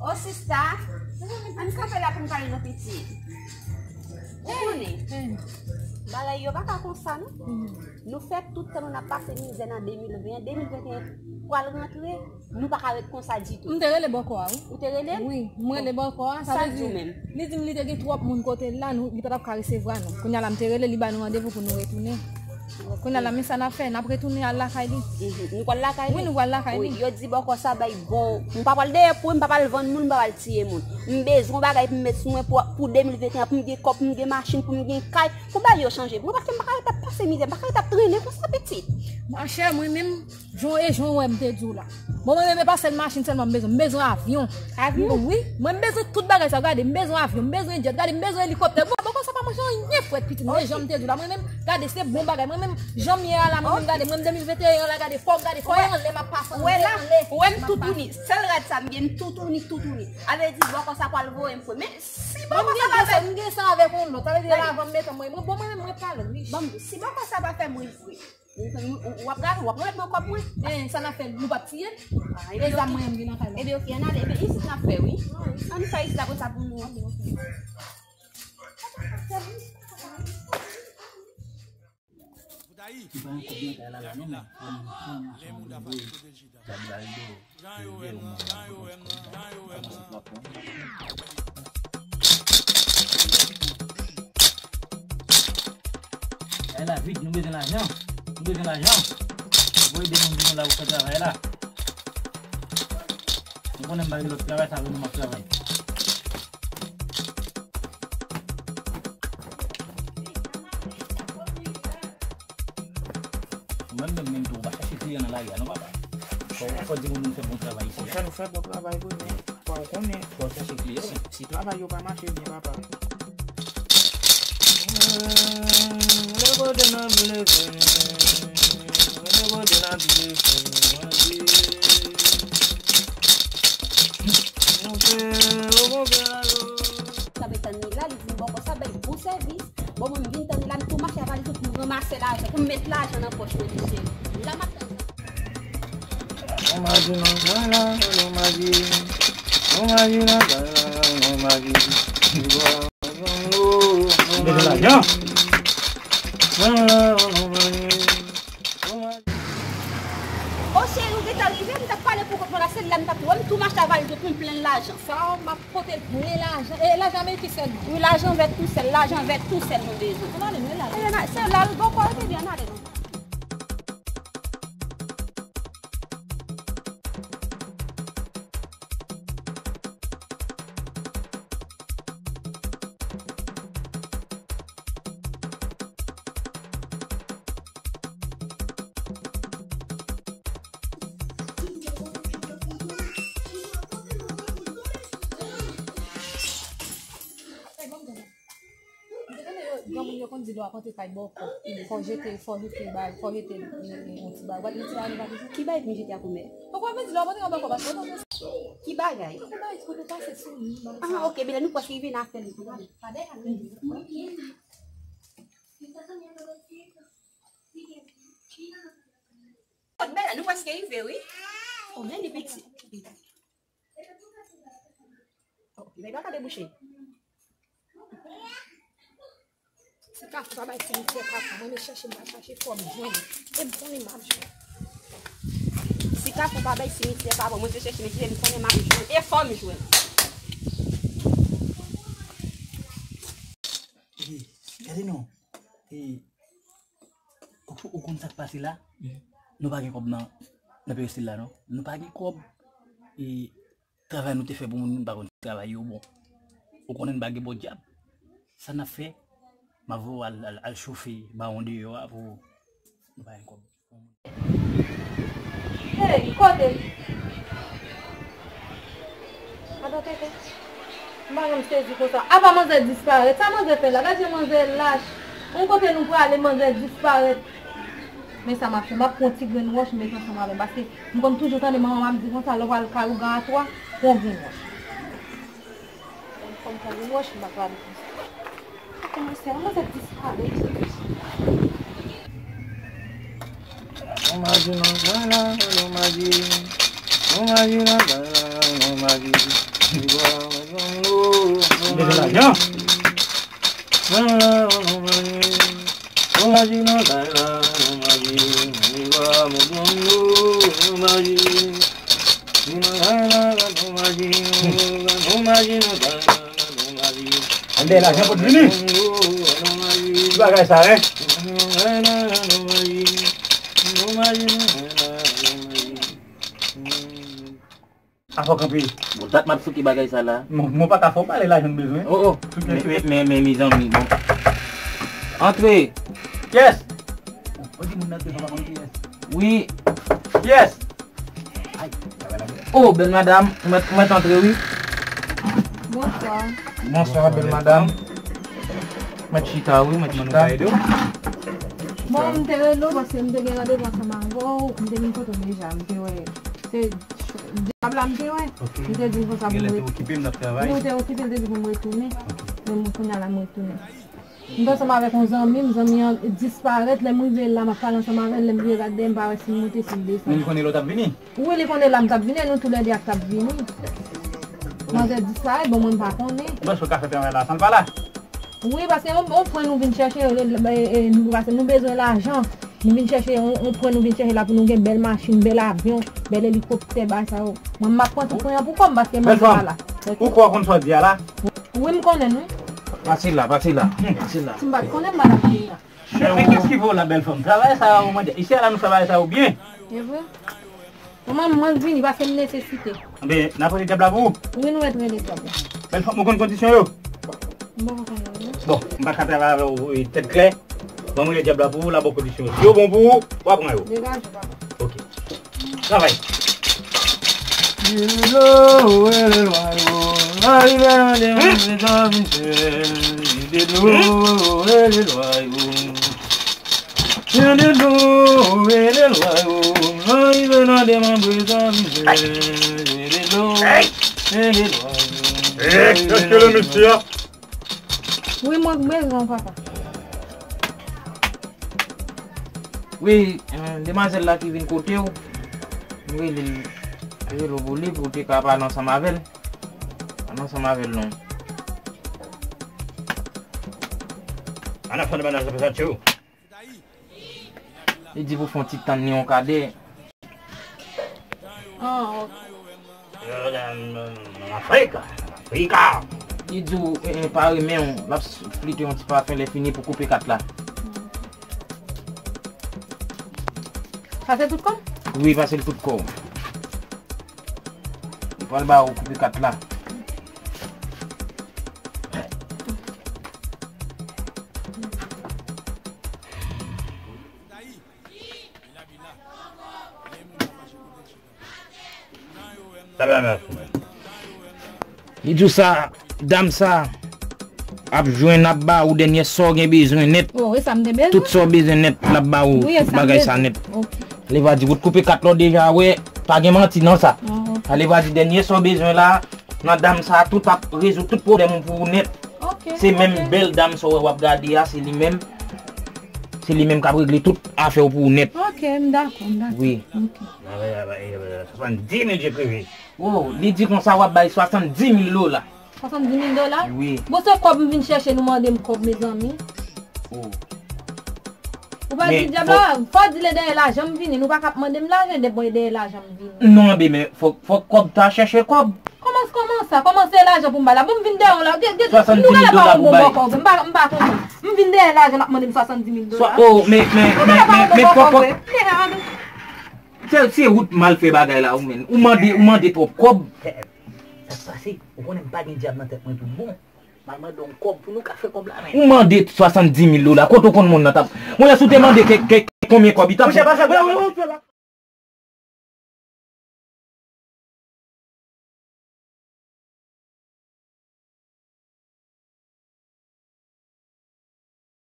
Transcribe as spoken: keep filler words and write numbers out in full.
O sista, ann kanpe la pou n pale nan pitit. Ou konnen, bagay yo pa ka konsa non. Nou fè tout tan nou n ap pase mizè nan de mil ven, de mil venteyen pral rantre, nou pa ka ret konsa ditou. M te rele bòkò a, wi. Ou te rele l? Wi, m rele bòkò a. Sa vle di, li di m li te gen twòp moun kote l la, nou, li pa t ap ka resevwa nou. Kounye a la, m te rele, li ba nou randevou pou nou retounen. Kounye a la, men sa n ap fè, n ap retounen al lakay li. Mhm. Nou pral lakay li? Wi, nou pral lakay li. Wi, yo di bòkò sa bay bon. M pa pral dèyè pou, m pa pral vann moun, m pa pral tiye moun. M bezwen yon bagay pou m met sou mwen pou, pou de mil venteyen, pou m gen kòb, pou m gen machin, pou m gen kay, pou bagay yo chanje. Mwen paske m pa ka ret ap pase mizè, m pa ka ret ap trennen konsa pitit. Machè, mwen menm, jan e jan w wè m te di w la. Bon, mwen menm, e pa sèl machin sèlman m bezwen, m bezwen avyon. Avyon? Wi, mwen m bezwen tout bagay sa, gade, m bezwen avyon, m bezwen jet, gade, m bezwen elikoptè. Bon, bòkò sa pa manje anyen frèt pitit, men jan m te di w la, mwen menm, gade, se bon bagay. Mwen menm, jan m ye a la, mwen menm, gade, mwen menm de mil venteyen an la, gade, fò, gade, fò e anlè m ap pase, anlè, anlè. Ou wè m toutouni, sèl rad sa m gen, m toutouni, toutouni. A vle di, bòkò sa pral voye m fre. Men si bòkò sa pa fè m gen sa avèk yon lòt, sa vle di, la avan m mete mwen, mwen, bon, mwen menm, mwen pa lòt, wi. Bon, si bòkò sa pa fè mwen vre. W ap gade, w ap remèt mwen kòb mwen. Eh, sa n ap fè, nou p ap tiye l? E zam mwen an m gen nan kay la. Ebyen, ok, ann ale. Ebyen, isit n ap fè, wi. Ann fè isit, apre sa pou nou. Ki pa yon kòb nan kay la, la, non, men. Jan yo wè m nan, jan yo wè m nan, jan yo wè m nan, jan yo wè m nan. Kay la vid, nou bezwen lajan. Nou bezwen lajan. Voye de moun vin la pou fè travay la. Nou konnen m pa gen lòt travay, sa vle nou m ap travay. Ou menm, menm, menm tou, ou pa chache kliyan nan lari a, non, papa. Fò, fò di moun nou fè bon travay isi a. Monchè, nou fè bon travay vre, men fò w konnen. Fò w chache kliyan. Si, si travay yo pa mache byen, papa. Mwen kote n ap leve nou. Mwen kote n ap leve nou. Mwen di. Monchè, o monchè, alo. Sa pe tann li la, li di m bòkò sa bay bon sèvis. Bon, mwen, m vin tann li la, m tou mache avè li tou pou m ranmase lajan, pou m met lajan nan pòch mwen, mesye. La m ap tann. Yon maji nan kay la, yon maji. Yon maji nan kay la, yon maji. Yon maji. Yon maji. O cheri, ou gentan rive, m t ap pale pou kont mwen la, se la m t ap wè m tou mache avè li pou m plen lajan. Sa, m ap pote l plen lajan. E lajan ameriken sèlman? Wi, lajan vè tou sèl, lajan vè tou sèl nou bezwen. Ann ale, nou, ann ale. E, se la l bòkò, ebyen, ann ale, non. Granmoun yo konn di lè w ap antre kay bòkò, fò w jete, fò w jete bay, fò w jete, e, e, yon ti bagay. Ou pa t gen ti bagay nou pa t jete? Ki bagay pou m jete a kòmè? Ou pa vle di lè w ap antre kay bòkò, paske w konn. Ki bagay? Yon bagay pou nou pase sou li, ban m sa. Ah, ok, men lè nou prèske rive, n a fè li. Pa dèyè, ale. Kot Bèla, nou prèske rive, wi. O, men li piti. O, men li pa ka debouche. Si Kafou pa bay simityè papa, mwen, men chèche m pa chache, fò m jwenn. E m konnen m ap jwenn. Si Kafou pa bay simityè papa, mwen, se chèche, men chèche, m konnen m ap jwenn. E fò m jwenn. E, gade non. E, Ou, ou konn sa k pase la? Nou pa gen kòb nan, nan peristil la, non. Nou pa gen kòb. E travay nou te fè pou moun, nou pa konn travay yo bon. Ou konnen n pa gen podyab. Sa n ap fè, m ap voye w al, al, al chofe bawon deyò a pou nou pa gen kòb. Hey, kote? Adan tete. M pa janm sezi konsa. Apa manzè disparèt? Sa manzè fè la? Gad jan manzè lach. Yon kote nou prale, manzè disparèt. Men sa m ap fè, m ap pran ti grenn wòch, m met ansanm avè l. Paske m konn toujou tande manman m ap di konsa, lè w pral kay ougan a twa, pran grenn wòch. Fò m pran grenn wòch, m pa prale konsa. Kòman se, manzè disparèt. Yon maji nan kay la, yon maji. Yon maji nan kay la, yon maji. M bezwen lajan. Ann dèyè lajan pou t vini. Ki bagay sa, en? Afò kanpe. Bon, dat m ap souke bagay sa la. Mwen, mwen pa ka fè w pale lajan m bezwen. Oh, oh. Souke, men, souke. Men, men, men, mezanmi, bon. Antre. Kiyès? Ou di moun nan devan pa konn kiyès. Wi. Kiyès? Oh, bèl madanm, ou mèt, ou mèt antre, wi. Bonswa. Bonswa, bèl madanm. Mèt chita, wi, mèt chita. Bon, m te rele w paske m te gen randevou ansanm avè w, m te vin kote w deja, m te wè. Se dyab la m te wè. Ok. M te di l konsa pou m ret-, wi, ou te okipe, l te di pou m retounen. Ok. Men mwen kounye a la m retounen. M te ansanm avèk yon zanmi m, zanmi an disparèt. Lè m rive la, m ap pale ansanm avè l. Lè m vire gade dèyè m, m pa wè si l monte, si l desann. Men li konnen lè w t ap vini? Wi, li konnen la m t ap vini, e nou toulède a t ap vini. Manzè disparèt, bon, mwen m pa konnen. Bon, èske w ka fè travay la san l pa la? Wi, paske yon, yon pwen nou vin chèche, e, e, e, nou, paske nou bezwen lajan. Nou vin chèche yon, yon pwen, nou vin chèche la pou nou gen bèl machin, bèl avyon, bèl elikoptè, bagay sa yo. Mwen, m ap pran tout pwen an pou kò m, paske manzè pa la. Ou kwè w konn sa w di a la? Wi, m konnen, wi. Pase la, pase la, pase la. Si m pa t konnen, m pa t ap vin la. Men, men kiyès ki voye w la, bèl fanm? Travay sa yo, mwen, isi a la nou fè bagay sa yo byen. E vre? Mwen, mwen vini paske m nesesite. Anben, n ap rele dyab la pou ou? Wi, nou mèt rele dyab la. Bèl fanm, ou konn kondisyon yo? M poko konnen, non. Bon, m pa ka travay avè w, e, tèt klè. Ban m rele dyab la pou ou, l ap ba w kondisyon yo. Si yo bon pou ou, w a pran yo. Degaje w, papa. Ok. Travay. Wi, mwen bezwen w, papa. Wi, eh, demwazèl la ki vin kote w, m rele l, rele w pou li, pou w te ka pale ansanm avè l. Pale ansanm avè l, non. Ann ap fè yon demwazèl sa fè sa tchou. Li di pou fè yon ti tann li yon kadè. Ah, ok. Yo, nan, nan Afrika, nan Afrika. Li di w, eh, eh, pa renmen w, l ap flite yon ti pafen, lè fini pou koupe kat la. Sa se tout kò m? Wi, pase l tout kò w. Li pral ba ou koupe kat la. Li di w sa, dam sa ap jwenn, ap ba ou dènyè sa w gen bezwen nèt. Oh, e sa m te bezwen. Tout sa w bezwen nèt, l ap ba ou bagay sa nèt. Ok. Li va di, ou t koupe kat la w deja wè, pa gen manti nan sa. Ah, ok. Sa li va di, dènyè sa w bezwen la, nan dam sa, tout ap rezoud tout pwoblèm ou pou ou nèt. Ok, ok. Se menm bèl dam sa w wè w ap gade a, se li menm. Se li menm k ap regle tout afè w pou ou nèt. Ok, m dakò, m dakò. Wi. Ok. Swasanndimil je prive. Oh, li di konsa w ap bay swasanndimil dola. Swasanndimil dola? Wi. Bon, se kòb m vin chèche, nou mande m kòb, mezanmi. Oh. Ou pa di dyab la, fò di lè dèyè lajan m vini, nou pa ka ap mande m lajan, depi mwen dèyè lajan m vini. Non, anben, men fòk, fòk kòb ta chèche kòb. Kòman, kòman sa? Kòman se lajan pou m bay la? Bon, m vin dèyè w la. Swasanndimil dola pou bay. M pa, m pa konprann. M vin dèyè lajan, n ap mande m swasanndimil dola. Oh, men, men, men, men, men fòk, fòk. Se, se ou t mal fè bagay la, ou menm. Ou mande, ou mande twòp kòb. Sa k pase? Ou konnen m pa gen dyab nan tèt mwen tout bon. M al mande yon kòb pou nou ka fè kòb la, men. Ou mande swasanndimil dola. Kote w konn moun nan t ap. Mwen, si w te mande ke, ke, konbyen kòb li t ap. Monchè, pa sa, wi, wi, wi, wi.